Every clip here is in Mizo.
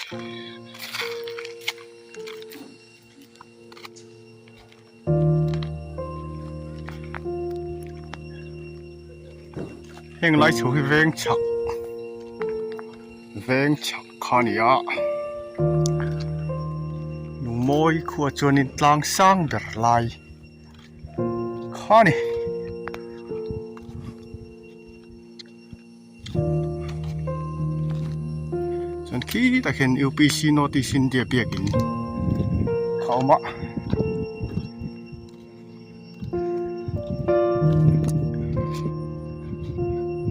Heng lai chho hi veng chhak veng chhak kha a ni a lungmawi khua chuanin tlang sang ber lai kha a ni. Chuan khi tak hian UPC North East India biakin a awm a.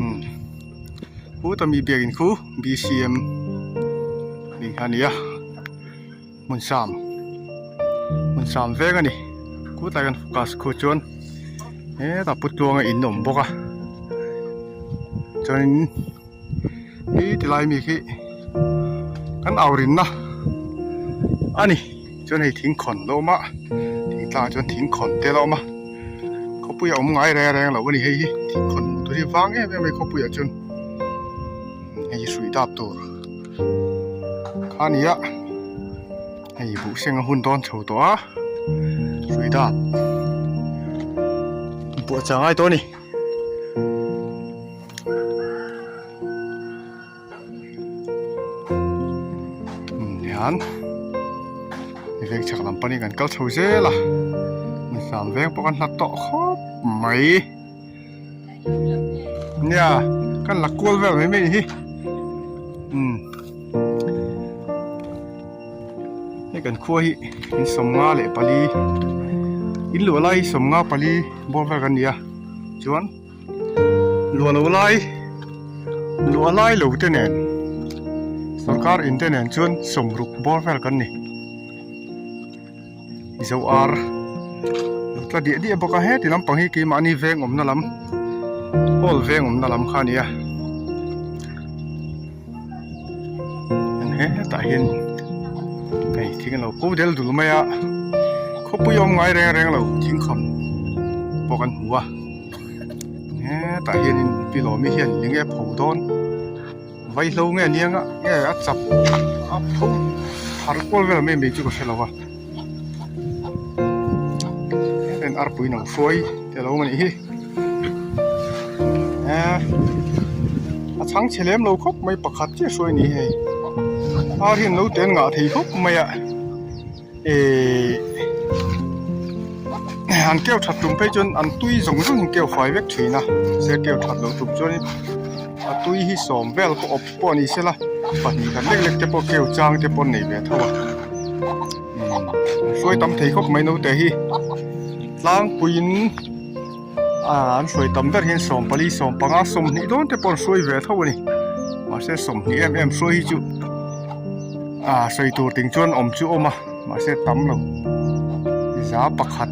Umm huta mi biakin khu BCM tih kha a ni a hmun sam hmun sam veng a ni khutlai kan focus khu chuan hetah pu tluanga in awm bawk a chuanin hi tilai mi khi kan au rinna a ni chuan hei thing khawn la awm a thing tlangah chuan thing khawn te la awm a khawpui a awm ngai reng reng lo a ni hei hi thing khawn hmuh tur hi vang em em a ni khawpuiah chuan hei hi hrui dap tur kha a ni a hei buh seng a hun dawn chho tawh a hrui dap buahchah ngai tawh a ni. Hian veng chhak lam panin kan kal chho zel a hmun veng pawh kan hlat tawh khawp mai nia kan la kual vel mai mai a ni hi umm hei kan khua hi in 54 in luah lai hi 54 bawr vel kan ni a chuan. Luah lo lai luah lai lo te nen sorkar in te nen chuan sawmruk bawr vel kan ni zo ar lo tla diah diah bawk a heti lampang hi keimahni veng awmna lam hall veng awmna lam kha a ni a hetah hian hei thing a lo ko del dul mai a khawpui awm ngai reng reng lo thingkhawn pawh kan hmu a hetah hianin pilawmi hian eng nge pho dawn vaihlo nge aniang a nge a chap a pho thar kual vel mai mai chu ka hre lo a heng arpui no hruai te alo awm a nih hi eh a chhang chhe lem lo khawp mai pakhat chiah hruai a ni hei ar hian lo ten ngah thei khawp mai a ehh an keu that tum phei chuan an tui zawng zawng in keu fai vek thin a se keu that loh tum chuan a tui hi sawm vel pawh awp pawh a ni sela pahnih khat lek lek te pawh keu chang te pawh an nei ve tho a umm hruai tam thei khawp mai naute hi tlangpuiin ah an hruai tam ber hian 14 15 20 dawn te pawh an hruai ve tho a ni mahse 20 em em hruai hi chu ah sawi tur ting chuan awm chu awm a mahse tam lo za pakhat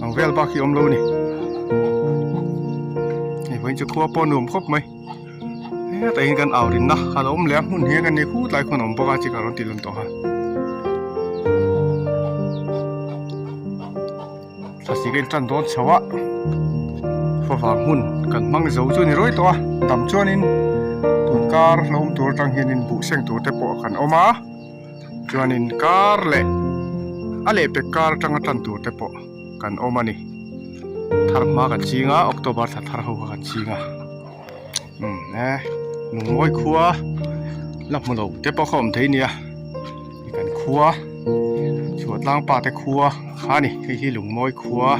ang vel bak hi awm lo a ni hei vawiin chu khua pawh a nuam khawp mai hetah hian kan au rinna a lo awm leh a hmun hi kan ni khut lai khawn a awm bawk a chi ka rawn ti lun tawh a. Thlasik a intan dawn chho a favang hun kan hmang zo chu a ni ruai tawh a dam chuanin tun kar lo awm tur atang hianin buh seng tur te pawh kan awm a chuanin kar leh a lehpek kar atanga tan tur te pawh kan awm a ni thar hma kan ching a October thla thar ho kha kan ching a umm e lungmawi khua la hmu lo te pawh kha awm thei nia kan khua chhuah tlang pa te khua kha a ni hei hi lungmawi khua.